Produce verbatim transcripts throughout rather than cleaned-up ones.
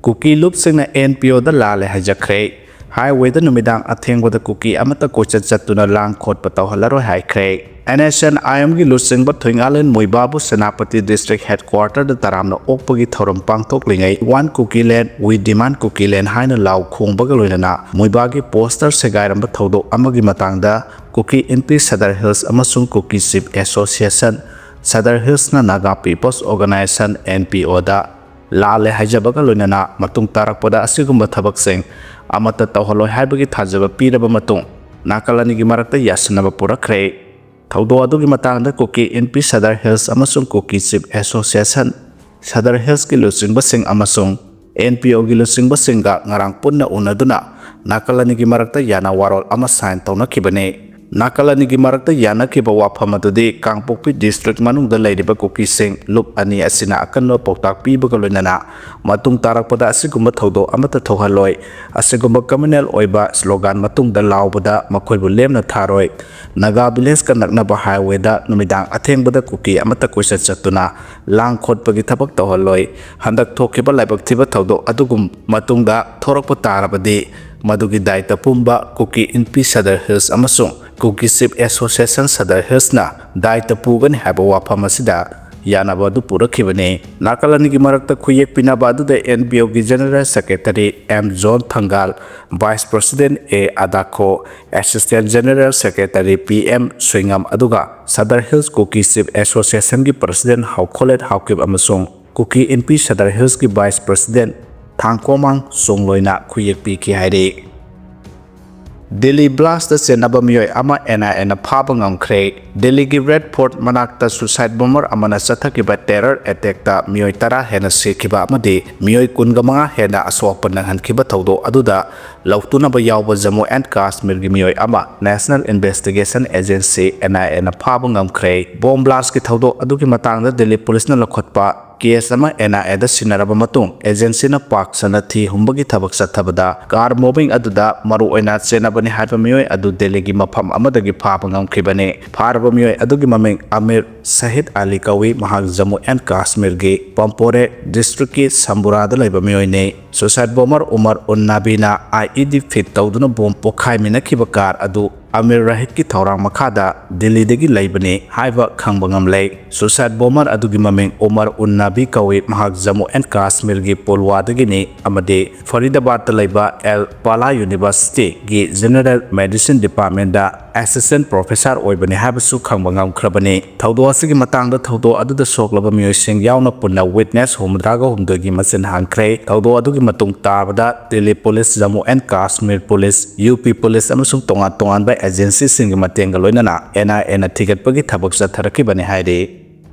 Kuki ꯂꯨꯞꯁꯤꯡꯅ and P ꯑꯣꯗ ꯂꯥꯜꯂꯦ ꯍꯥꯏꯖꯈ꯭ꯔꯦ꯫ ꯍꯥꯏꯋꯦꯗ ꯅꯨꯃꯤꯗꯥꯡ ꯑꯊꯦꯡꯕꯗ ꯀꯨꯀꯤ ꯑꯃꯠꯇ ꯀꯣꯏꯆꯠ ꯆꯠꯇꯨꯅ ꯂꯥꯡ ꯈꯣꯠꯄ ꯇꯧꯍꯜꯂꯔꯣꯏ ꯍꯥꯏꯈ꯭ꯔꯦ꯫ ꯑꯦꯟ ꯑꯦꯁ ꯑꯦꯟ ꯑꯥꯏ ꯑꯦꯝꯒꯤ ꯂꯨꯆꯤꯡꯕ ꯊꯣꯏꯉꯥꯂꯦꯟ ꯃꯨꯏꯕꯥꯕꯨ ꯁꯦꯅꯥꯄꯇꯤ ꯗꯤꯁꯇ꯭ꯔꯤꯛ ꯍꯦꯗꯀ꯭ꯋꯥꯇꯔꯗ ꯇꯔꯥꯝꯅ ꯑꯣꯛꯄꯒꯤ ꯊꯧꯔꯝ ꯄꯥꯡꯊꯣꯛꯂꯤꯉꯩ "ꯋꯥꯟ ꯀꯨꯀꯤ ꯂꯦꯟ, ꯋꯤ ꯗꯤꯃꯥꯟ ꯀꯨꯀꯤ ꯂꯦꯟ" ꯍꯥꯏꯅ ꯂꯥꯎ ꯈꯣꯡꯕꯒ ꯂꯣꯏꯅꯅ ꯃꯨꯏꯕꯥꯒꯤ ꯄꯣꯁꯇꯔ ꯁꯦꯒꯥꯏꯔꯝꯕ ꯊꯧꯗꯣꯛ ꯑꯃꯒꯤ ꯃꯇꯥꯡꯗ ꯀꯨꯀꯤ ꯏꯟꯄꯤ ꯁꯗꯔ ꯍꯤꯜꯁ ꯑꯃꯁꯨꯡ ꯀꯨꯀꯤ ꯆꯤꯐ ꯑꯦꯁꯣꯁꯤꯌꯦꯁꯟ ꯁꯗꯔ ꯍꯤꯜꯁꯅ Naga peoples organization, N P ꯑꯣꯗ ꯂꯥꯜꯂꯦ ꯍꯥꯏꯖꯕꯒ ꯂꯣꯏꯅꯅ ꯃꯇꯨꯡ ꯇꯥꯔꯛꯄꯗ ꯑꯁꯤꯒꯨꯝꯕ ꯊꯕꯛꯁꯤꯡ ꯑꯃꯠꯇ ꯇꯧꯍꯜꯂꯣꯏ ꯍꯥꯏꯕꯒꯤ ꯊꯥꯖꯕ ꯄꯤꯔꯕ ꯃꯇꯨꯡ ꯅꯥꯀꯜ ꯑꯅꯤꯒꯤ ꯃꯔꯛꯇ ꯌꯥꯁꯤꯟꯅꯕ ꯄꯨꯔꯛꯈ꯭ꯔꯦ꯫ ꯊꯧꯗꯣꯛ ꯑꯗꯨꯒꯤ ꯃꯇꯥꯡꯗ ꯀꯨꯀꯤ ꯏꯟꯄꯤ ꯁꯗꯔ ꯍꯤꯜꯁ ꯑꯃꯁꯨꯡ ꯀꯨꯀꯤ ꯆꯤꯐ ꯑꯦꯁꯣꯁꯤꯌꯦꯁꯟ ꯁꯗꯔ ꯍꯤꯜꯁꯀꯤ ꯂꯨꯆꯤꯡꯕꯁꯤꯡ ꯑꯃꯁꯨꯡ ꯑꯦꯟ ꯄꯤ ꯑꯣꯒꯤ ꯂꯨꯆꯤꯡꯕꯁꯤꯡꯒ ꯉꯔꯥꯡ ꯄꯨꯟꯅ ꯎꯅꯗꯨꯅ ꯅꯥꯀꯜ ꯑꯅꯤꯒꯤ ꯃꯔꯛꯇ ꯌꯥꯅ ꯋꯥꯔꯣꯜ ꯑꯃ ꯁꯥꯏꯟ ꯇꯧꯅꯈꯤꯕꯅꯤ꯫ ꯅꯥꯀꯜ ꯑꯅꯤꯒꯤ ꯃꯔꯛꯇ ꯌꯥꯅꯈꯤꯕ ꯋꯥꯐꯝ ꯑꯗꯨꯗꯤ ꯀꯥꯡꯄꯣꯛꯄꯤ ꯗꯤꯁꯇ꯭ꯔꯤꯛ ꯃꯅꯨꯡꯗ ꯂꯩꯔꯤꯕ ꯀꯨꯀꯤꯁꯤꯡ ꯂꯨꯞ ꯑꯅꯤ ꯑꯁꯤꯅ ꯑꯀꯟꯕ ꯄꯥꯎꯇꯥꯛ ꯄꯤꯕꯒ ꯂꯣꯏꯅꯅ ꯃꯇꯨꯡ ꯇꯥꯔꯛꯄꯗ ꯑꯁꯤꯒꯨꯝꯕ ꯊꯧꯗꯣꯛ ꯑꯃꯠꯇ ꯊꯣꯛꯍꯜꯂꯣꯏ꯫ ꯑꯁꯤꯒꯨꯝꯕ ꯀꯃ꯭ꯌꯨꯅꯦꯜ ꯑꯣꯏꯕ ꯁ꯭ꯂꯣꯒꯥꯟ ꯃꯇꯨꯡꯗ ꯂꯥꯎꯕꯗ ꯃꯈꯣꯏꯕꯨ ꯂꯦꯝꯅ ꯊꯥꯔꯣꯏ꯫ ꯅꯥꯒꯥ ꯚꯤꯂꯦꯖꯀ ꯅꯛꯅꯕ ꯍꯥꯏꯋꯦꯗ ꯅꯨꯃꯤꯗꯥꯡ ꯑꯊꯦꯡꯕꯗ ꯀꯨꯀꯤ ꯑꯃꯠꯇ ꯀꯣꯏꯆꯠ ꯆꯠꯇꯨꯅ ꯂꯥꯡ ꯈꯣꯠꯄꯒꯤ ꯊꯕꯛ ꯇꯧꯍꯜꯂꯣꯏ꯫ ꯍꯟꯗꯛ ꯊꯣꯛꯈꯤꯕ ꯂꯥꯏꯕꯛ ꯊꯤꯕ ꯊꯧꯗꯣꯛ ꯑꯗꯨꯒꯨꯝ ꯃꯇꯨꯡꯗ ꯊꯣꯔꯛꯄ ꯇꯥꯔꯕꯗꯤ ꯃꯗꯨꯒꯤ ꯗꯥꯏꯇ ꯄꯨꯝꯕ ꯀꯨꯀꯤ ꯏꯟꯄꯤ ꯁꯗꯔ ꯍꯤꯜꯁ ꯑꯃꯁꯨꯡ ꯀꯨꯀꯤ ꯆꯤꯐ ꯑꯦꯁꯣꯁꯤꯌꯦꯁꯟ ꯁꯗꯔ ꯍꯤꯜꯁꯅ ꯗꯥꯏꯇ ꯄꯨꯒꯅꯤ ꯍꯥꯏꯕ ꯋꯥꯐꯝ ꯑꯁꯤꯗ ꯌꯥꯅꯕ ꯑꯗꯨ ꯄꯨꯔꯛꯈꯤꯕꯅꯤ꯫ ꯅꯥꯀꯜ ꯑꯅꯤꯒꯤ ꯃꯔꯛꯇ ꯈꯨꯌꯦꯛ ꯄꯤꯅꯕ ꯑꯗꯨꯗ ꯑꯦꯟ ꯄꯤ ꯑꯣꯒꯤ general secretary M John Thangal, vice president A Adakho, assistant general secretary P M Suingam, ꯑꯗꯨꯒ ꯁꯗꯔ ꯍꯤꯜꯁ ꯀꯨꯀꯤ ꯆꯤꯐ ꯑꯦꯁꯣꯁꯤꯌꯦꯁꯟꯒꯤ ꯄ꯭ꯔꯁꯤꯗꯦꯟ ꯍꯥꯎꯈꯣꯂꯦꯠ ꯍꯥꯎꯀꯤꯞ ꯑꯃꯁꯨꯡ ꯀꯨꯀꯤ ꯏꯟꯄꯤ ꯁꯗꯔ ꯍꯤꯜꯁꯀꯤ ꯚꯥꯏꯁ ꯄ꯭ꯔꯁꯤꯗꯦꯟ ꯊꯥꯡꯀꯣꯃꯥꯡ ꯆꯣꯡꯂꯣꯏꯅ ꯈꯨꯌꯦꯛ ꯄꯤꯈꯤ ꯍꯥꯏꯔꯤ꯫ ꯗꯤꯜꯂꯤ ꯕ꯭ꯂꯥꯁꯇ ꯆꯦꯟꯅꯕ ꯃꯤꯑꯣꯏ ꯑꯃ ꯑꯦꯟ ꯑꯥꯏ ꯑꯦꯅ ꯐꯥꯕ ꯉꯝꯈ꯭ꯔꯦ꯫ ꯗꯤꯜꯂꯤꯒꯤ ꯔꯦꯗ ꯐꯣꯔꯠ ꯃꯅꯥꯛꯇ ꯁꯨꯁꯥꯏꯗ ꯕꯣꯝꯕꯔ ꯑꯃꯅ ꯆꯠꯊꯈꯤꯕ ꯇꯦꯔꯔ ꯑꯦꯇꯦꯛꯇ ꯃꯤꯑꯣꯏ ꯇꯔꯥ ꯍꯦꯟꯅ ꯁꯤꯈꯤꯕ ꯑꯃꯗꯤ ꯃꯤꯑꯣꯏ ꯀꯨꯟꯒ ꯃꯉꯥ ꯍꯦꯟꯅ ꯑꯁꯣꯛ ꯑꯄꯟ ꯅꯪꯍꯟꯈꯤꯕ ꯊꯧꯗꯣꯛ ꯑꯗꯨꯗ ꯂꯧꯇꯨꯅꯕ ꯌꯥꯎꯕ ꯖꯝꯃꯨ ꯑꯦꯟ ꯀꯥꯁꯃꯤꯔꯒꯤ ꯃꯤꯑꯣꯏ ꯑꯃ ꯅꯦꯁꯅꯦꯜ ꯏꯟꯚꯦꯁꯇꯤꯒꯦꯁꯟ ꯑꯦꯖꯦꯟꯁꯤ, ꯑꯦꯟ ꯑꯥꯏ ꯑꯦꯅ ꯐꯥꯕ ꯉꯝꯈ꯭ꯔꯦ꯫ ꯕꯣꯝ ꯕ꯭ꯂꯥꯁꯀꯤ ꯊꯧꯗꯣꯛ ꯑꯗꯨꯒꯤ ꯃꯇꯥꯡꯗ ꯗꯤꯜꯂꯤ ꯄꯨꯂꯤꯁꯅ ꯂꯧꯈꯠꯄ ꯀꯦꯁ ꯑꯃ ꯑꯦꯟ ꯑꯥꯏ ꯑꯦꯗ ꯁꯤꯟꯅꯔꯕ ꯃꯇꯨꯡ, ꯑꯦꯖꯦꯟꯁꯤꯅ ꯄꯥꯛ ꯁꯟꯅ ꯊꯤ ꯍꯨꯝꯕꯒꯤ ꯊꯕꯛ ꯆꯠꯊꯕꯗ ꯀꯥꯔ ꯃꯣꯕꯤꯡ ꯑꯗꯨꯗ ꯃꯔꯨꯑꯣꯏꯅ ꯆꯦꯟꯅꯕꯅꯤ ꯍꯥꯏꯕ ꯃꯤꯑꯣꯏ ꯑꯗꯨ ꯗꯦꯜꯂꯤꯒꯤ ꯃꯐꯝ ꯑꯃꯗꯒꯤ ꯐꯥꯕ ꯉꯝꯈꯤꯕꯅꯤ꯫ ꯐꯥꯔꯕ ꯃꯤꯑꯣꯏ ꯑꯗꯨꯒꯤ ꯃꯃꯤꯡ ꯑꯃꯤꯔ ꯁꯍꯤꯗ ꯑꯂꯤ ꯀꯧꯏ꯫ ꯃꯍꯥꯛ ꯖꯝꯃꯨ ꯑꯦꯟ ꯀꯥꯁꯃꯤꯔꯒꯤ ꯄꯝꯄꯣꯔꯦ ꯗꯤꯁꯇ꯭ꯔꯤꯛꯀꯤ ꯁꯝꯕꯨꯔꯥꯗ ꯂꯩꯕ ꯃꯤꯑꯣꯏꯅꯤ꯫ ꯁꯨꯁꯥꯏꯗ ꯕꯣꯝꯕꯔ ꯎꯃꯔ ꯎꯟ ꯅꯥꯕꯤꯅ ꯑꯥꯏ ꯏ ꯗꯤ ꯐꯤꯠ ꯇꯧꯗꯨꯅ ꯕꯣꯝ ꯄꯣꯈꯥꯏꯃꯤꯟꯅꯈꯤꯕ ꯀꯥꯔ ꯑꯗꯨ ꯑꯃꯤꯔ ꯔꯍꯤꯗꯀꯤ ꯊꯧꯔꯥꯡ ꯃꯈꯥꯗ ꯗꯤꯜꯂꯤꯗꯒꯤ ꯂꯩꯕꯅꯤ ꯍꯥꯏꯕ ꯈꯪꯕ ꯉꯝꯂꯦ꯫ ꯁꯨꯁꯥꯏꯗ ꯕꯣꯝꯕꯔ ꯑꯗꯨꯒꯤ ꯃꯃꯤꯡ ꯎꯃꯔ ꯎꯟ ꯅꯥꯕꯤ ꯀꯧꯏ꯫ ꯃꯍꯥꯛ ꯖꯝꯃꯨ ꯑꯦꯟ ꯀꯥꯁꯃꯤꯔꯒꯤ ꯄꯨꯜꯋꯥꯗꯒꯤꯅꯤ ꯑꯃꯗꯤ ꯐꯔꯤꯗꯥꯕꯥꯗꯇ ꯂꯩꯕ ꯑꯦꯜ ꯄꯥꯂꯥ ꯌꯨꯅꯤꯚꯔꯁꯤꯇꯤꯒꯤ ꯖꯦꯅꯔꯦꯜ ꯃꯦꯗꯤꯁꯤꯟ ꯗꯤꯄꯥꯔꯠꯃꯦꯟꯗ ꯑꯦꯁꯤꯁꯇꯦꯟ ꯄ꯭ꯔꯣꯐꯦꯁꯔ ꯑꯣꯏꯕꯅꯤ ꯍꯥꯏꯕꯁꯨ ꯈꯪꯕ ꯉꯝꯈ꯭ꯔꯕꯅꯤ꯫ ꯊꯧꯗꯣꯛ ꯑꯁꯤꯒꯤ ꯃꯇꯥꯡꯗ ꯊꯧꯗꯣꯛ ꯑꯗꯨꯗ ꯁꯣꯛꯂꯕ ꯃꯤꯑꯣꯏꯁꯤꯡ ꯌꯥꯎꯅ ꯄꯨꯟꯅ ꯋꯤꯠꯅꯦꯁ ꯍꯨꯝꯐꯨꯇꯔꯥꯒ ꯍꯨꯝꯗꯣꯏꯒꯤ ꯃꯁꯤꯟ ꯍꯟꯈ꯭ꯔꯦ꯫ ꯊꯧꯗꯣꯛ ꯑꯗꯨꯒꯤ ꯃꯇꯨꯡ ꯇꯥꯕꯗ Delhi police, Jammu and Kashmir police, U P police ꯑꯃꯁꯨꯡ ꯇꯣꯉꯥꯟ ꯇꯣꯉꯥꯟꯕ ꯑꯦꯖꯦꯟꯁꯤꯁꯤꯡꯒꯤ ꯃꯇꯦꯡꯒ ꯂꯣꯏꯅꯅ ꯑꯦꯟ ꯑꯥꯏ ꯑꯦꯅ ꯊꯤꯒꯠꯄꯒꯤ ꯊꯕꯛ ꯆꯠꯊꯔꯛꯈꯤꯕꯅꯤ ꯍꯥꯏꯔꯤ꯫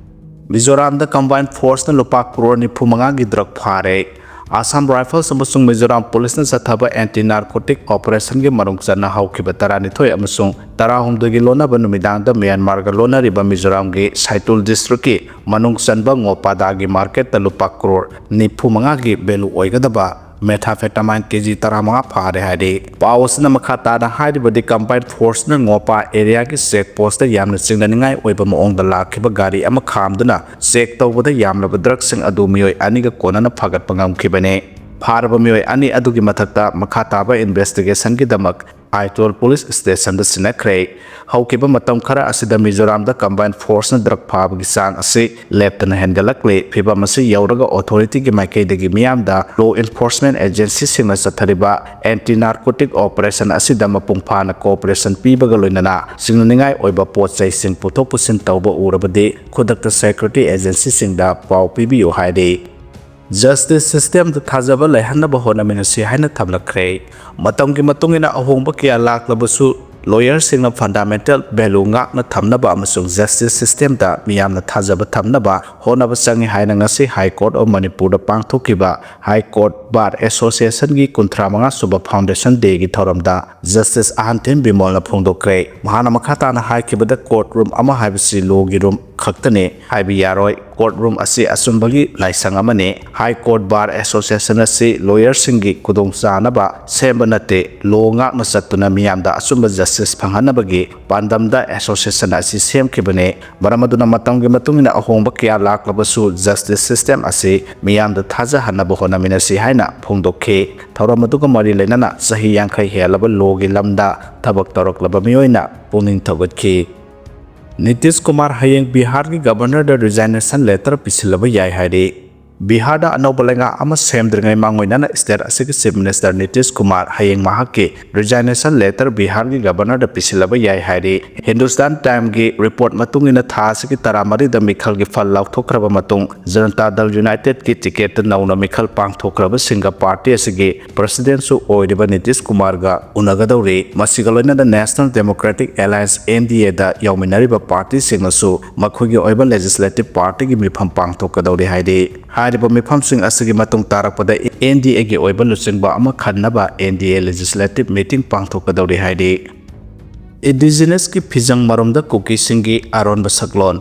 ꯃꯤꯖꯣꯔꯥꯝꯗ ꯀꯝꯕꯥꯏꯟ ꯐꯣꯔꯁꯅ ꯂꯨꯄꯥ ꯀ꯭ꯔꯣꯔ ꯅꯤꯐꯨ ꯃꯉꯥꯒꯤ ꯗ꯭ꯔꯒ ꯐꯥꯔꯦ꯫ ꯑꯁꯥꯝ ꯔꯥꯏꯐꯜꯁ ꯑꯃꯁꯨꯡ ꯃꯤꯖꯣꯔꯥꯝ ꯄꯨꯂꯤꯁꯅ ꯆꯠꯊꯕ ꯑꯦꯟꯇꯤ ꯅꯥꯔꯀꯣꯇꯤꯛ ꯑꯣꯄꯔꯦꯁꯟꯒꯤ ꯃꯅꯨꯡ ꯆꯟꯅ ꯍꯧꯈꯤꯕ ꯇꯔꯥꯅꯤꯊꯣꯏ ꯑꯃꯁꯨꯡ ꯇꯔꯥꯍꯨꯝꯗꯣꯏꯒꯤ ꯂꯣꯟꯅꯕ ꯅꯨꯃꯤꯗꯥꯡꯗ ꯃ꯭ꯌꯥꯟꯃꯥꯔꯒ ꯂꯣꯟꯅꯔꯤꯕ ꯃꯤꯖꯣꯔꯥꯝꯒꯤ ꯁꯥꯏꯇꯨꯜ ꯗꯤꯁꯇ꯭ꯔꯤꯛꯀꯤ ꯃꯅꯨꯡ ꯆꯟꯕ ꯉꯣꯄꯥꯗꯥꯒꯤ ꯃꯥꯔꯀꯦꯠꯇ ꯂꯨꯄꯥ ꯀ꯭ꯔꯣꯔ ꯅꯤꯐꯨ ꯃꯉꯥꯒꯤ ꯚꯦꯂꯨ ꯑꯣꯏꯒꯗꯕ methamphetamine ꯀꯦꯖꯤ ꯇꯔꯥꯃꯉꯥ ꯐꯥꯔꯦ ꯍꯥꯏꯔꯤ꯫ ꯄꯥꯎ ꯑꯁꯤꯅ ꯃꯈꯥ ꯇꯥꯅ ꯍꯥꯏꯔꯤꯕꯗꯤ, ꯀꯝꯕꯥꯏꯟ ꯐꯣꯔꯁꯅ ꯉꯣꯄꯥ ꯑꯦꯔꯤꯌꯥꯒꯤ ꯆꯦꯛ ꯄꯣꯁꯇ ꯌꯥꯝꯅ ꯆꯤꯡꯅꯅꯤꯡꯉꯥꯏ ꯑꯣꯏꯕ ꯃꯑꯣꯡꯗ ꯂꯥꯛꯈꯤꯕ ꯒꯥꯔꯤ ꯑꯃ ꯈꯥꯝꯗꯨꯅ ꯆꯦꯛ ꯇꯧꯕꯗ ꯌꯥꯝꯂꯕ ꯗ꯭ꯔꯒꯁꯤꯡ ꯑꯗꯨ ꯃꯤꯑꯣꯏ ꯑꯅꯤꯒ ꯀꯣꯟꯅꯅ ꯐꯥꯒꯠꯄ ꯉꯝꯈꯤꯕꯅꯤ꯫ ꯐꯥꯔꯕ ꯃꯤꯑꯣꯏ ꯑꯅꯤ ꯑꯗꯨꯒꯤ ꯃꯊꯛꯇ ꯃꯈꯥ ꯇꯥꯕ ꯏꯟꯚꯦꯁꯇꯤꯒꯦꯁꯟꯒꯤꯗꯃꯛ ꯑꯥꯏꯇꯣꯜ ꯄꯨꯂꯤꯁ ꯁ꯭ꯇꯦꯁꯟꯗ ꯁꯤꯟꯅꯈ꯭ꯔꯦ꯫ ꯍꯧꯈꯤꯕ ꯃꯇꯝ ꯈꯔ ꯑꯁꯤꯗ ꯃꯤꯖꯣꯔꯥꯝꯗ ꯀꯝꯕꯥꯏꯟ ꯐꯣꯔꯁꯅ ꯗ꯭ꯔꯒ ꯐꯥꯕꯒꯤ ꯆꯥꯡ ꯑꯁꯤ ꯂꯦꯞꯇꯅ ꯍꯦꯟꯒꯠꯂꯛꯂꯤ꯫ ꯐꯤꯚꯝ ꯑꯁꯤ ꯌꯧꯔꯒ ꯑꯣꯊꯣꯔꯤꯇꯤꯒꯤ ꯃꯥꯏꯀꯩꯗꯒꯤ ꯃꯤꯌꯥꯝꯗ ꯂꯣ ꯏꯟꯐꯣꯔꯁꯃꯦꯟ ꯑꯦꯖꯦꯟꯁꯤꯁꯤꯡꯅ ꯆꯠꯊꯔꯤꯕ ꯑꯦꯟꯇꯤ ꯅꯥꯔꯀꯣꯇꯤꯛ ꯑꯣꯄꯔꯦꯁꯟ ꯑꯁꯤꯗ ꯃꯄꯨꯡ ꯐꯥꯅ ꯀꯣꯑꯣꯄꯔꯦꯁꯟ ꯄꯤꯕꯒ ꯂꯣꯏꯅꯅ ꯆꯤꯡꯅꯅꯤꯡꯉꯥꯏ ꯑꯣꯏꯕ ꯄꯣꯠ ꯆꯩꯁꯤꯡ ꯄꯨꯊꯣꯛ ꯄꯨꯁꯤꯟ ꯇꯧꯕ ꯎꯔꯕꯗꯤ ꯈꯨꯗꯛꯇ ꯁꯦꯀ꯭ꯌꯨꯔꯤꯇꯤ ꯑꯦꯖꯦꯟꯁꯤꯁꯤꯡꯗ ꯄꯥꯎ ꯄꯤꯕꯤꯌꯨ ꯍꯥꯏꯔꯤ꯫ ꯖꯁꯇꯤꯁ ꯁꯤꯁꯇꯦꯝꯗ ꯊꯥꯖꯕ ꯂꯩꯍꯟꯅꯕ ꯍꯣꯠꯅꯃꯤꯟꯅꯁꯤ ꯍꯥꯏꯅ ꯊꯝꯂꯛꯈ꯭ꯔꯦ꯫ ꯃꯇꯝꯒꯤ ꯃꯇꯨꯡ ꯏꯟꯅ ꯑꯍꯣꯡꯕ ꯀꯌꯥ ꯂꯥꯛꯂꯕꯁꯨ, Lawyerꯁꯤꯡꯅ fundamental value ꯉꯥꯛꯅ ꯊꯝꯅꯕ ꯑꯃꯁꯨꯡ justice systemꯗ ꯃꯤꯌꯥꯝꯅ ꯊꯥꯖꯕ ꯊꯝꯅꯕ ꯍꯣꯠꯅꯕ ꯆꯪꯏ ꯍꯥꯏꯅ ꯉꯁꯤ High Court of ꯃꯅꯤꯄꯨꯔꯗ ꯄꯥꯡꯊꯣꯛꯈꯤꯕ High Court Bar Associationꯒꯤ ꯀꯨꯟꯊ꯭ꯔꯥ ꯃꯉꯥ ꯁꯨꯕ Foundation Dayꯒꯤ ꯊꯧꯔꯝꯗ Justice ꯑꯍꯟꯊꯦꯝ ꯕꯤꯃꯣꯜꯅ ꯐꯣꯡꯗꯣꯛꯈ꯭ꯔꯦ꯫ ꯃꯍꯥꯛꯅ ꯃꯈꯥ ꯇꯥꯅ ꯍꯥꯏꯈꯤꯕꯗ, court room ꯑꯃ ꯍꯥꯏꯕꯁꯤ lawꯒꯤ room ꯈꯛꯇꯅꯤ ꯍꯥꯏꯕ ꯌꯥꯔꯣꯏ꯫ Court room ꯑꯁꯤ ꯑꯆꯨꯝꯕꯒꯤ ꯂꯥꯏꯁꯪ ꯑꯃꯅꯤ꯫ High Court Bar Association ꯑꯁꯤ lawyerꯁꯤꯡꯒꯤ ꯈꯨꯗꯣꯡꯆꯥꯅꯕ ꯁꯦꯝꯕ ꯅꯠꯇꯦ꯫ Law ꯉꯥꯛꯅ ꯆꯠꯇꯨꯅ ꯃꯤꯌꯥꯝꯗ ꯑꯆꯨꯝꯕ justice ꯐꯪꯍꯟꯅꯕꯒꯤ ꯄꯥꯟꯗꯝꯗ association ꯑꯁꯤ ꯁꯦꯝꯈꯤꯕꯅꯤ꯫ ꯃꯔꯝ ꯑꯗꯨꯅ ꯃꯇꯝꯒꯤ ꯃꯇꯨꯡ ꯏꯟꯅ ꯑꯍꯣꯡꯕ ꯀꯌꯥ ꯂꯥꯛꯂꯕꯁꯨ justice system ꯑꯁꯤ ꯃꯤꯌꯥꯝꯗ ꯊꯥꯖꯍꯟꯅꯕ ꯍꯣꯠꯅꯃꯤꯟꯅꯁꯤ ꯍꯥꯏꯅ ꯐꯣꯡꯗꯣꯛꯈꯤ꯫ ꯊꯧꯔꯝ ꯑꯗꯨꯒ ꯃꯔꯤ ꯂꯩꯅꯅ ꯆꯍꯤ ꯌꯥꯡꯈꯩ ꯍꯦꯜꯂꯕ lawꯒꯤ ꯂꯝꯗ ꯊꯕꯛ ꯇꯧꯔꯛꯂꯕ ꯃꯤꯑꯣꯏꯅ ꯄꯨꯛꯅꯤꯡ ꯊꯧꯒꯠꯈꯤ꯫ ꯅꯤꯇꯤꯁ ꯀꯨꯃꯥꯔ ꯍꯌꯦꯡ ꯕꯤꯍꯥꯔꯒꯤ governorꯗ resignation letter ꯄꯤꯁꯤꯜꯂꯕ ꯌꯥꯏ ꯍꯥꯏꯔꯤ꯫ ꯕꯤꯍꯥꯔꯗ ꯑꯅꯧꯕ ꯂꯩꯉꯥꯛ ꯑꯃ ꯁꯦꯝꯗ꯭ꯔꯤꯉꯩ ꯃꯥꯡꯑꯣꯏꯅꯅ state ꯑꯁꯤꯒꯤ Chief Minister ꯅꯤꯇꯤꯁ ꯀꯨꯃꯥꯔ ꯍꯌꯦꯡ ꯃꯍꯥꯛꯀꯤ resignation letter ꯕꯤꯍꯥꯔꯒꯤ governorꯗ ꯄꯤꯁꯤꯜꯂꯕ ꯌꯥꯏ ꯍꯥꯏꯔꯤ꯫ Hindustan Timesꯒꯤ report ꯃꯇꯨꯡ ꯏꯟꯅ ꯊꯥ ꯑꯁꯤꯒꯤ ꯇꯔꯥꯃꯔꯤꯗ ꯃꯤꯈꯜꯒꯤ ꯐꯜ ꯂꯥꯎꯊꯣꯛꯈ꯭ꯔꯕ ꯃꯇꯨꯡ Janata Dal Unitedꯀꯤ ticketꯇ ꯅꯧꯅ ꯃꯤꯈꯜ ꯄꯥꯡꯊꯣꯛꯈ꯭ꯔꯕꯁꯤꯡꯒ party ꯑꯁꯤꯒꯤ presidentꯁꯨ ꯑꯣꯏꯔꯤꯕ ꯅꯤꯇꯤꯁ ꯀꯨꯃꯥꯔꯒ ꯎꯅꯒꯗꯧꯔꯤ꯫ ꯃꯁꯤꯒ ꯂꯣꯏꯅꯅ National Democratic Alliance, NDAꯗ ꯌꯥꯎꯃꯤꯟꯅꯔꯤꯕ partyꯁꯤꯡꯅꯁꯨ ꯃꯈꯣꯏꯒꯤ ꯑꯣꯏꯕ legislative partyꯒꯤ ꯃꯤꯐꯝ ꯄꯥꯡꯊꯣꯛꯀꯗꯧꯔꯤ ꯍꯥꯏꯔꯤ꯫ ꯍꯥꯏꯔꯤꯕ ꯃꯤꯐꯝꯁꯤꯡ ꯑꯁꯤꯒꯤ ꯃꯇꯨꯡ ꯇꯥꯔꯛꯄꯗ NDAꯒꯤ ꯑꯣꯏꯕ ꯂꯨꯆꯤꯡꯕ ꯑꯃ ꯈꯟꯅꯕ NDA legislative meeting ꯄꯥꯡꯊꯣꯛꯀꯗꯧꯔꯤ ꯍꯥꯏꯔꯤ꯫ Indigenousꯀꯤ ꯐꯤꯖꯪ ꯃꯔꯨꯝꯗ ꯀꯨꯀꯤꯁꯤꯡꯒꯤ ꯑꯔꯣꯟꯕ ꯁꯛꯂꯣꯟ꯫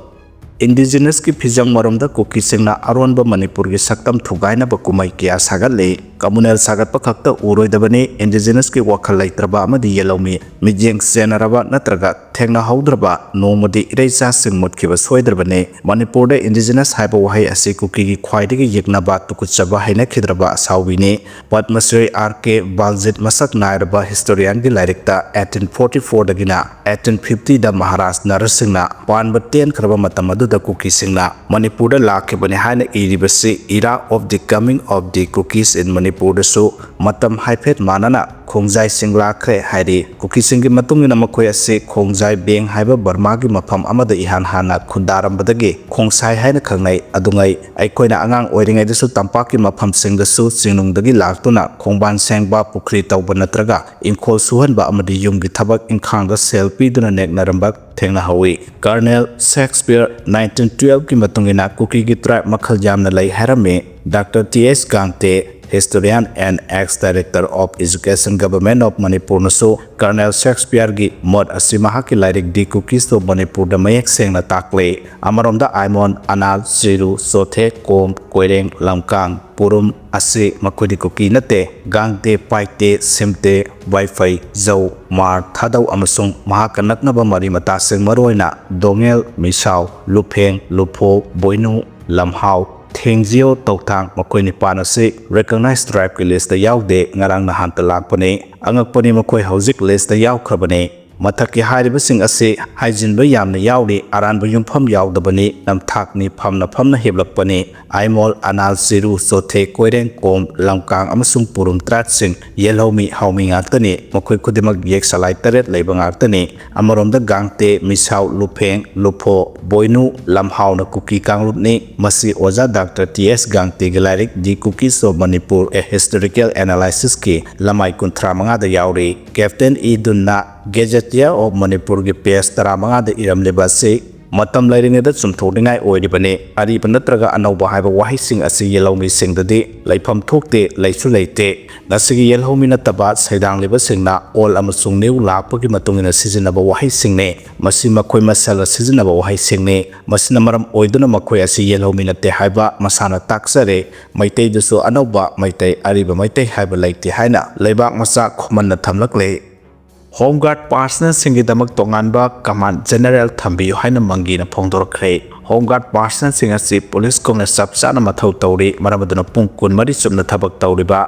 Indigenousꯀꯤ ꯐꯤꯖꯪ ꯃꯔꯨꯝꯗ ꯀꯨꯀꯤꯁꯤꯡꯅ ꯑꯔꯣꯟꯕ ꯃꯅꯤꯄꯨꯔꯒꯤ ꯁꯛꯇꯝ ꯊꯨꯒꯥꯏꯅꯕ ꯀꯨꯝꯍꯩ ꯀꯌꯥ ꯁꯥꯒꯠꯂꯤ꯫ Communal ꯁꯥꯒꯠꯄ ꯈꯛꯇ ꯎꯔꯣꯏꯗꯕꯅꯤ꯫ Indigenousꯀꯤ ꯋꯥꯈꯜ ꯂꯩꯇ꯭ꯔꯕ ꯑꯃꯗꯤ ꯌꯦꯜꯍꯧꯃꯤ, ꯃꯤꯠꯌꯦꯡ ꯆꯦꯟꯅꯔꯕ ꯅꯠꯇ꯭ꯔꯒ ꯊꯦꯡꯅꯍꯧꯗ꯭ꯔꯕ ꯅꯣꯡꯃꯗꯤ ꯏꯔꯩꯆꯥꯁꯤꯡ ꯃꯨꯠꯈꯤꯕ ꯁꯣꯏꯗ꯭ꯔꯕꯅꯤ꯫ ꯃꯅꯤꯄꯨꯔꯗ Indigenous ꯍꯥꯏꯕ ꯋꯥꯍꯩ ꯑꯁꯤ ꯀꯨꯀꯤꯒꯤ ꯈ꯭ꯋꯥꯏꯗꯒꯤ ꯌꯦꯛꯅꯕ, ꯇꯨꯀꯠꯆꯕ, ꯍꯩꯅꯈꯤꯗ꯭ꯔꯕ ꯑꯁꯥꯎꯕꯤꯅꯤ꯫ ꯄꯗꯃꯁ꯭ꯔꯤ R K Baljit ꯃꯁꯛ ꯅꯥꯏꯔꯕ historianꯒꯤ ꯂꯥꯏꯔꯤꯛꯇ eighteen forty fourꯗꯒꯤꯅ eighteen fiftyꯗ ꯃꯍꯥꯔꯥꯖ ꯅꯔꯁꯤꯡꯅ ꯄꯥꯟꯕ ꯇꯦꯟꯈ꯭ꯔꯕ ꯃꯇꯝ ꯑꯗꯨꯗ ꯀꯨꯀꯤꯁꯤꯡꯅ ꯃꯅꯤꯄꯨꯔꯗ ꯂꯥꯛꯈꯤꯕꯅꯤ ꯍꯥꯏꯅ ꯏꯔꯤꯕꯁꯤ Era of the Coming of the Kukis in Manipur ꯃꯅꯤꯄꯨꯔꯗꯁꯨ ꯃꯇꯝ ꯍꯥꯏꯐꯦꯠ ꯃꯥꯟꯅꯅ ꯈꯣꯡꯖꯥꯏꯁꯤꯡ ꯂꯥꯛꯈ꯭ꯔꯦ ꯍꯥꯏꯔꯤ꯫ ꯀꯨꯀꯤꯁꯤꯡꯒꯤ ꯃꯇꯨꯡ ꯏꯟꯅ ꯃꯈꯣꯏ ꯑꯁꯤ ꯈꯣꯡꯖꯥꯏ ꯕꯦꯡ ꯍꯥꯏꯕ ꯕꯔꯃꯥꯒꯤ ꯃꯐꯝ ꯑꯃꯗ ꯏꯍꯥꯟ ꯍꯥꯟꯅ ꯈꯨꯟꯗꯥꯔꯝꯕꯗꯒꯤ ꯈꯣꯡꯁꯥꯏ ꯍꯥꯏꯅ ꯈꯪꯅꯩ꯫ ꯑꯗꯨꯉꯩ ꯑꯩꯈꯣꯏꯅ ꯑꯉꯥꯡ ꯑꯣꯏꯔꯤꯉꯩꯗꯁꯨ ꯇꯝꯄꯥꯛꯀꯤ ꯃꯐꯝꯁꯤꯡꯗꯁꯨ ꯆꯤꯡꯅꯨꯡꯗꯒꯤ ꯂꯥꯛꯇꯨꯅ ꯈꯣꯡꯕꯥꯟ ꯁꯦꯡꯕ, ꯄꯨꯈ꯭ꯔꯤ ꯇꯧꯕ ꯅꯠꯇ꯭ꯔꯒ ꯏꯪꯈꯣꯜ ꯁꯨꯍꯟꯕ ꯑꯃꯗꯤ ꯌꯨꯝꯒꯤ ꯊꯕꯛ ꯏꯪꯈꯥꯡꯗ ꯁꯦꯜ ꯄꯤꯗꯨꯅ ꯅꯦꯛꯅꯔꯝꯕ ꯊꯦꯡꯅꯍꯧꯏ꯫ ꯀꯔꯅꯦꯜ ꯁꯦꯛꯁꯄꯤꯌꯔ ꯅꯥꯏꯟꯇꯤꯟ ꯇꯨꯌꯦꯜꯐꯀꯤ ꯃꯇꯨꯡ ꯏꯟꯅ ꯀꯨꯀꯤꯒꯤ ꯇ꯭ꯔꯥꯏꯕ ꯃꯈꯜ ꯌꯥꯝꯅ ꯂꯩ ꯍꯥꯏꯔꯝꯃꯤ꯫ Doctor T S Gangte, Historian and ex-Director of Education, Government of ꯃꯅꯤꯄꯨꯔꯅꯁꯨ ꯀꯔꯅꯦꯜ ꯁꯦꯛꯁꯄꯤꯌꯔꯒꯤ ꯃꯣꯠ ꯑꯁꯤ ꯃꯍꯥꯛꯀꯤ ꯂꯥꯏꯔꯤꯛ ꯗꯤ ꯀꯨꯀꯤꯁ ꯑꯣꯐ ꯃꯅꯤꯄꯨꯔꯗ ꯃꯌꯦꯛ ꯁꯦꯡꯅ ꯇꯥꯛꯂꯦ꯫ ꯑꯃꯔꯣꯝꯗ ꯑꯥꯏꯃꯣꯟ, ꯑꯅꯥꯜ, ꯆꯤꯔꯨ, ꯆꯣꯊꯦ, ꯀꯣꯝ, ꯀꯣꯏꯔꯦꯡ, ꯂꯝꯀꯥꯡ, ꯄꯨꯔꯨꯝ ꯑꯁꯤ ꯃꯈꯣꯏꯗꯤ ꯀꯨꯀꯤ ꯅꯠꯇꯦ꯫ ꯒꯥꯡꯇꯦ, ꯄꯥꯏꯇꯦ, ꯁꯤꯝꯇꯦ, ꯋꯥꯏꯐꯩ, ꯖꯧ, ꯃꯥꯔ, ꯊꯥꯗꯧ ꯑꯃꯁꯨꯡ ꯃꯍꯥꯛꯀ ꯅꯛꯅꯕ ꯃꯔꯤ ꯃꯇꯥꯁꯤꯡ, ꯃꯔꯨꯑꯣꯏꯅ ꯗꯣꯉꯦꯜ, ꯃꯤꯁꯥꯎ, ꯂꯨꯐꯦꯡ, ꯂꯨꯐꯣ, ꯕꯣꯏꯅꯨ, ꯂꯝꯍꯥꯎ, ꯊꯦꯡꯖꯤꯌꯣ, ꯇꯧꯊꯥꯡ, ꯃꯈꯣꯏ ꯅꯤꯄꯥꯟ ꯑꯁꯤ recognized tribeꯀꯤ listꯇ ꯌꯥꯎꯗꯦ, ꯉꯔꯥꯡ ꯅꯍꯥꯟꯇ ꯂꯥꯛꯄꯅꯤ꯫ ꯑꯉꯛꯄꯅꯤ, ꯃꯈꯣꯏ ꯍꯧꯖꯤꯛ listꯇ ꯌꯥꯎꯈ꯭ꯔꯕꯅꯤ꯫ ꯃꯊꯛꯀꯤ ꯍꯥꯏꯔꯤꯕꯁꯤꯡ ꯑꯁꯤ ꯍꯥꯏꯖꯤꯟꯕ ꯌꯥꯝꯅ ꯌꯥꯎꯔꯤ, ꯑꯔꯥꯟꯕ ꯌꯨꯝꯐꯝ ꯌꯥꯎꯗꯕꯅꯤ, ꯅꯝꯊꯥꯛꯅꯤ, ꯐꯝꯅ ꯐꯝꯅ ꯍꯦꯞꯂꯛꯄꯅꯤ꯫ ꯑꯥꯏꯃꯣꯜ, ꯑꯅꯥꯜ, ꯆꯤꯔꯨ, ꯆꯣꯊꯦ, ꯀꯣꯏꯔꯦꯡ, ꯀꯣꯝ, ꯂꯝꯀꯥꯡ ꯑꯃꯁꯨꯡ ꯄꯨꯔꯨꯝ ꯇ꯭ꯔꯥꯏꯕꯁꯤꯡ ꯌꯦꯜꯍꯧꯃꯤ, ꯍꯥꯎꯃꯤ ꯉꯥꯛꯇꯅꯤ꯫ ꯃꯈꯣꯏ ꯈꯨꯗꯤꯡꯃꯛ ꯌꯦꯛ ꯁꯂꯥꯏ ꯇꯔꯦꯠ ꯂꯩꯕ ꯉꯥꯛꯇꯅꯤ꯫ ꯑꯃꯔꯣꯝꯗ ꯒꯥꯡꯇꯦ, ꯃꯤꯁꯥꯎ, ꯂꯨꯐꯦꯡ, ꯂꯨꯐꯣ, ꯕꯣꯏꯅꯨ, ꯂꯝꯍꯥꯎꯅ ꯀꯨꯀꯤ ꯀꯥꯡꯂꯨꯞꯅꯤ꯫ ꯃꯁꯤ ꯑꯣꯖꯥ ꯗꯥꯛꯇꯔ ꯇꯤ ꯑꯦꯁ ꯒꯥꯡꯇꯦꯒꯤ ꯂꯥꯏꯔꯤꯛ The Kukis of Manipur, A Historical Analysisꯀꯤ ꯂꯃꯥꯏ ꯀꯨꯟꯊ꯭ꯔꯥ ꯃꯉꯥꯗ ꯌꯥꯎꯔꯤ꯫ ꯀꯦꯞꯇꯦꯟ ꯏ ꯗꯨꯟꯅ Gazetteer of Manipurꯒꯤ page ꯇꯔꯥꯃꯉꯥꯗ ꯏꯔꯝꯂꯤꯕ ꯑꯁꯤ ꯃꯇꯝ ꯂꯩꯔꯤꯉꯩꯗ ꯆꯨꯝꯊꯣꯛꯅꯤꯡꯉꯥꯏ ꯑꯣꯏꯔꯤꯕꯅꯤ꯫ ꯑꯔꯤꯕ ꯅꯠꯇ꯭ꯔꯒ ꯑꯅꯧꯕ ꯍꯥꯏꯕ ꯋꯥꯍꯩꯁꯤꯡ ꯑꯁꯤ ꯌꯦꯜꯍꯧꯃꯤꯁꯤꯡꯗꯗꯤ ꯂꯩꯐꯝ ꯊꯣꯛꯇꯦ, ꯂꯩꯁꯨ ꯂꯩꯇꯦ꯫ ꯉꯁꯤꯒꯤ ꯌꯦꯜꯍꯧꯃꯤ ꯅꯠꯇꯕ ꯁꯩꯗꯥꯡꯂꯤꯕꯁꯤꯡꯅ old ꯑꯃꯁꯨꯡ new ꯂꯥꯛꯄꯒꯤ ꯃꯇꯨꯡ ꯏꯟꯅ ꯁꯤꯖꯤꯟꯅꯕ ꯋꯥꯍꯩꯁꯤꯡꯅꯤ꯫ ꯃꯁꯤ ꯃꯈꯣꯏ ꯃꯁꯦꯜꯅ ꯁꯤꯖꯤꯟꯅꯕ ꯋꯥꯍꯩꯁꯤꯡꯅꯤ꯫ ꯃꯁꯤꯅ ꯃꯔꯝ ꯑꯣꯏꯗꯨꯅ ꯃꯈꯣꯏ ꯑꯁꯤ ꯌꯦꯜꯍꯧꯃꯤ ꯅꯠꯇꯦ ꯍꯥꯏꯕ ꯃꯁꯥꯅ ꯇꯥꯛꯆꯔꯦ꯫ ꯃꯩꯇꯩꯗꯁꯨ ꯑꯅꯧꯕ ꯃꯩꯇꯩ, ꯑꯔꯤꯕ ꯃꯩꯇꯩ ꯍꯥꯏꯕ ꯂꯩꯇꯦ ꯍꯥꯏꯅ ꯂꯩꯕꯥꯛ ꯃꯆꯥ ꯈꯨꯃꯟꯅ ꯊꯝꯂꯛꯂꯦ꯫ Home Guard personnelꯁꯤꯡꯒꯤꯗꯃꯛ ꯇꯣꯉꯥꯟꯕ command general ꯊꯝꯕꯤꯌꯨ ꯍꯥꯏꯅ ꯃꯪꯒꯤꯅ ꯐꯣꯡꯗꯣꯔꯛꯈ꯭ꯔꯦ꯫ Home Guard personnelꯁꯤꯡ ꯑꯁꯤ ꯄꯨꯂꯤꯁ ꯀꯨꯝꯅ ꯆꯞ ꯆꯥꯅ ꯃꯊꯧ ꯇꯧꯔꯤ꯫ ꯃꯔꯝ ꯑꯗꯨꯅ ꯄꯨꯡ ꯀꯨꯟꯃꯔꯤ ꯆꯨꯞꯅ ꯊꯕꯛ ꯇꯧꯔꯤꯕ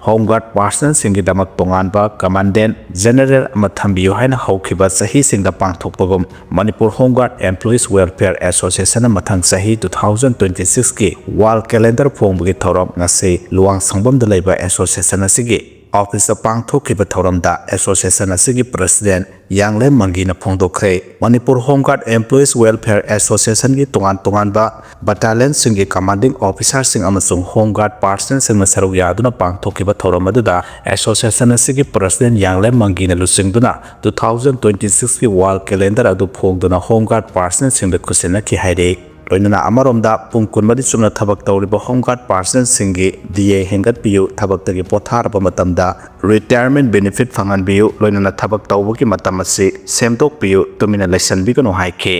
Home Guard personnelꯁꯤꯡꯒꯤꯗꯃꯛ ꯇꯣꯉꯥꯟꯕ Commandant General ꯑꯃ ꯊꯝꯕꯤꯌꯨ ꯍꯥꯏꯅ ꯍꯧꯈꯤꯕ ꯆꯍꯤꯁꯤꯡꯗ ꯄꯥꯡꯊꯣꯛꯄꯒꯨꯝ, Manipur Home Guard Employees Welfare Associationꯅ ꯃꯊꯪ ꯆꯍꯤ two thousand twenty sixꯀꯤ Wall Calendar ꯐꯣꯡꯕꯒꯤ ꯊꯧꯔꯝ ꯉꯁꯤ ꯂꯨꯋꯥꯡꯁꯪꯕꯝꯗ ꯂꯩꯕ association ꯑꯁꯤꯒꯤ officeꯇ ꯄꯥꯡꯊꯣꯛꯈꯤꯕ ꯊꯧꯔꯝꯗ association ꯑꯁꯤꯒꯤ President ꯌꯥꯡꯂꯦꯝ ꯃꯪꯒꯤꯅ ꯐꯣꯡꯗꯣꯛꯈ꯭ꯔꯦ꯫ Manipur Home Guard Employees Welfare Associationꯒꯤ ꯇꯣꯉꯥꯟ ꯇꯣꯉꯥꯟꯕ battalionꯁꯤꯡꯒꯤ commanding officerꯁꯤꯡ ꯑꯃꯁꯨꯡ Home Guard personnelꯁꯤꯡꯅ ꯁꯔꯨꯛ ꯌꯥꯗꯨꯅ ꯄꯥꯡꯊꯣꯛꯈꯤꯕ ꯊꯧꯔꯝ ꯑꯗꯨꯗ association ꯑꯁꯤꯒꯤ President ꯌꯥꯡꯂꯦꯝ ꯃꯪꯒꯤꯅ ꯂꯨꯆꯤꯡꯗꯨꯅ two thousand twenty sixꯀꯤ Wall Calendar ꯑꯗꯨ ꯐꯣꯡꯗꯨꯅ Home Guard personnelꯁꯤꯡꯗ ꯈꯨꯠꯁꯤꯟꯅꯈꯤ ꯍꯥꯏꯔꯤ꯫ ꯂꯣꯏꯅꯅ ꯑꯃꯔꯣꯝꯗ ꯄꯨꯡ ꯀꯨꯟꯃꯔꯤ ꯆꯨꯞꯅ ꯊꯕꯛ ꯇꯧꯔꯤꯕ Home Guard personnelꯁꯤꯡꯒꯤ DA ꯍꯦꯟꯒꯠꯄꯤꯌꯨ, ꯊꯕꯛꯇꯒꯤ ꯄꯣꯊꯥꯔꯕ ꯃꯇꯝꯗ retirement benefit ꯐꯪꯍꯟꯕꯤꯌꯨ, ꯂꯣꯏꯅꯅ ꯊꯕꯛ ꯇꯧꯕꯒꯤ ꯃꯇꯝ ꯑꯁꯤ ꯁꯦꯝꯗꯣꯛꯄꯤꯌꯨ, ꯇꯨꯃꯤꯟꯅ ꯂꯩꯁꯟꯕꯤꯒꯅꯨ ꯍꯥꯏꯈꯤ꯫